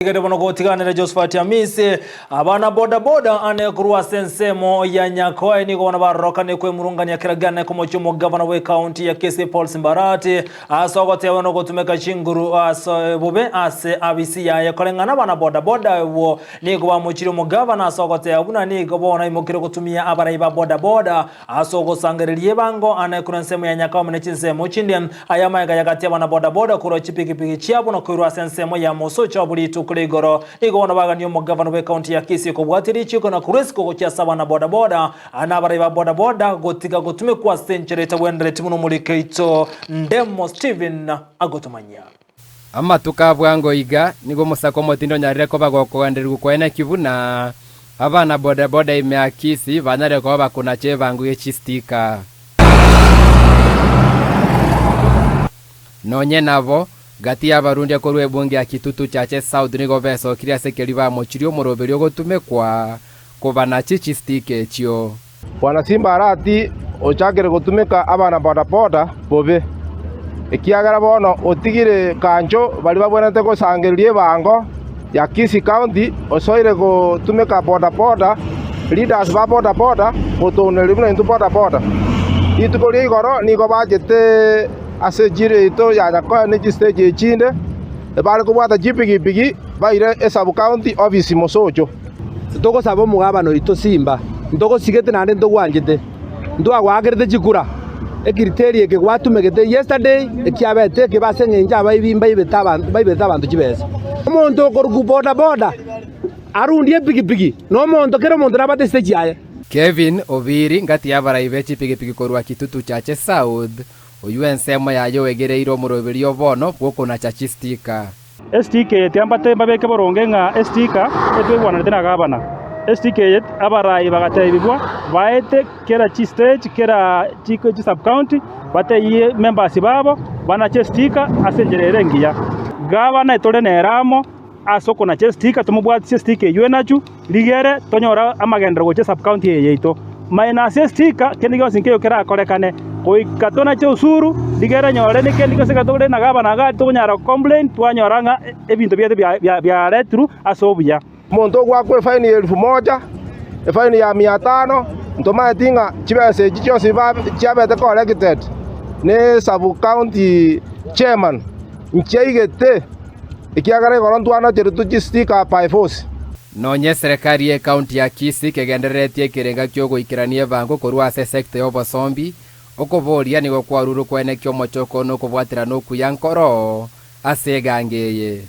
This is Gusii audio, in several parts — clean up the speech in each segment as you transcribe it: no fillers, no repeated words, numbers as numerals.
Igere bono gotiganera Josephat Amisi, abana boda boda ane korwa ase ensemo ya Nyakoe nigo bono barorokane kwemurungania kera gane komochia omogavana bwe county ya Kisii Paul Simbarati ase ogoteba na ogotumeka chinguru ase bobe ase abisi yaye koreng'ana abana boda boda abwo nigo bamochirie omogavana ase ogoteba buna nigo bono aimokire gotumia abarai ba boda boda Ase ogosangereria ebango ane korwa ensemo ya Nyakaome ne chinsemo chinde, aya amaega yagatia abana boda-boda korwa chipigipigi chiabo na koirwa ase ensemo ya mosocho abwo rituko ria igoro. Nigo bono bagania omogavana bw'ekaunti ya Kisii kobwatia richiiko na korwa isiko gochia ase abana boda-boda na abarai ba boda-boda gotiga gotumekwa ase enchera etabwenereti buna omoriki oito Ndemo Stephen agotomanyia. Amatuko a bwango iga nigo omosako omotindi onyarire koba gokogendererigwa koeneki buna abana bodaboda ime ya Kisii banyare koba bakonacha ebango ye chistika. Nonye nabo, gati y'abarundia korwa ebunge ya Kitutu Chache South nigo besokirie ase keria bamochirie omoroberi ogotumekwa kobanachi chistika echio. Bwana Simba Arati ochakire gotumeka abana bodaboda bobe, ekiagera bono otigire kancho baria babwenerete gosangereria ebango ya Kisii County osoire gotumeka bodaboda leaders ba bodaboda gotounereria buna intwe bodaboda. Rituko ria igoro nigo bachete ase echiro yaito ya Nyakoe ne chistage echinde ebare kobwata chipigipigi baire esub county office Mosocho. Titogosaba omogabane oito simba, ntogosigete naende ntogwanchete, ntwagoakerete chikura. Ecriteria eke gwatumegete yesterday ekiabete ekebe ase eng'encho abaibi mbaibete abanto mbaibete abanto chibesa. Omonto okorokwa boda boda arundie epigipigi na omonto kera omonto nabate estage yaye. Kevin Obiri, ngati y'abarai be chipigipigi korwa Kitutu Chache South, oyio ensemo yaye oegereire omoroberi o bono bw'okonacha chistika. Estika eye tiambate mbabeke boronge ng'a estika etwaigwananete na gavana. Estika eye abarai bagatebigwa baete kera chistage kera chisub-county batebie members babo banache estika ase enchera ere engiya. Gavana etore nere amo ase okonacha estika tomobwatisie estika eywo enachu rigere tonyore amagenderero gochia esub-county eye yaito. Minus estika kende gionsi nkeiyo kerakorekane. Goika tonache usuru, rigere nyore nekende gionsi ekero tore na gavana iga tokonyara gocomplain twanyora ng'a ebinto biaito biaretirwe ase obuya. Omonto ogoakwa efaini ya elfu moja, efaini ya mia tano, ntomaeti ng'a chibesa echi chionsi chiabete collected ne sub county chairman nchiaigete, ekiagera igoro ntwanacheretwe chistika by force. Nonye eserekari y'ecounty ya Kisii kegendereretie ekerenga ki'ogoikerania ebango korwa ase esecta y'obosombi, okoboria nigo kwarurwe koenekia omochoko na okobwaterana okuya nkoro ase egango eye.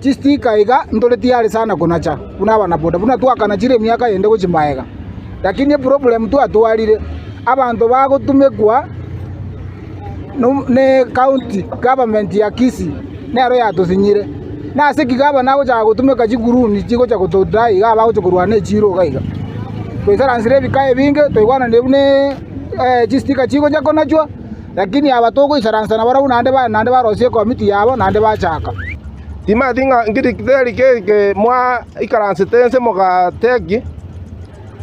Chistika iga ntore tiyari sana konacha buna abanaboda buna twakanachire emiaka yende gochia magega, lakini eproblem twatwarire abanto bagotumekwa ne county government ya Kisii nero yatosinyire. Nase ki gavana agochaka gotumeka chiguruni chigocha gotodai iga abagocha korwana echiro iga iga. Twaisaransire ebika ebinge twaigwananire buna chistika chigocha konachwa, lakini aba togoisaransa nabarabwo naende naende barosie ekomiti yabo naende bachaka. Timanyeti ng'a nkeri ki mwaikaransete inse mogateki.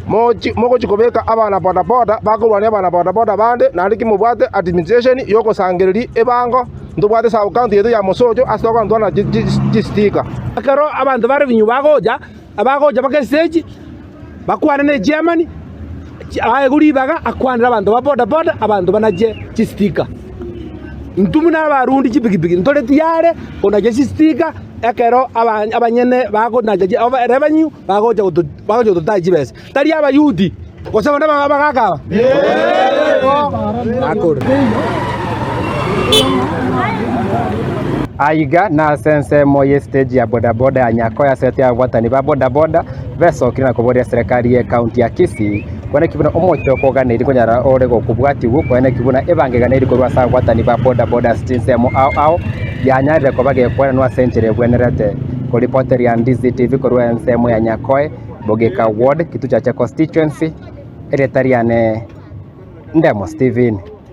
Mogochia kobeka abana bodaboda bakorwania abana bodaboda bande, naende ki mobwate administration y'ogosangereria ebango, ntobwate sub county yaito ya Mosocho ase togontwana chistika. Ekero abanto ba revenue bagocha, abagocha mpaka estage, bakwane ne chairman, aegwe ribaga akwanere abanto ba bodaboda, abanto banache chistika. Intwe buna abarundi chipikipiki ntore tiyare konacha chistika ekero abanyene bakonacha revenue. Bagocha gototaa chibesa, tari Abayuti, gose abande abagaaka aba. Aiga nase ensemo y'estage ya bodaboda ya Nyakoe ase ete ababwatani ba bodaboda besokire na koboria eserekari ye county ya Kisii koeneki buna omochoko oganeiri konyara ore gokobwatigwa koeneki buna ebango eganeiri korwa ase ababwatani ba bodaboda ase chinsemo ao ao yanyarire koba gekwenanwa ase enchera ebwenerete. Koripoteria Ndizi TV korwa ensemo ya Nyakoe, Bogeka Ward, Kituchache Constituency, erieta riane Ndemo Stephen.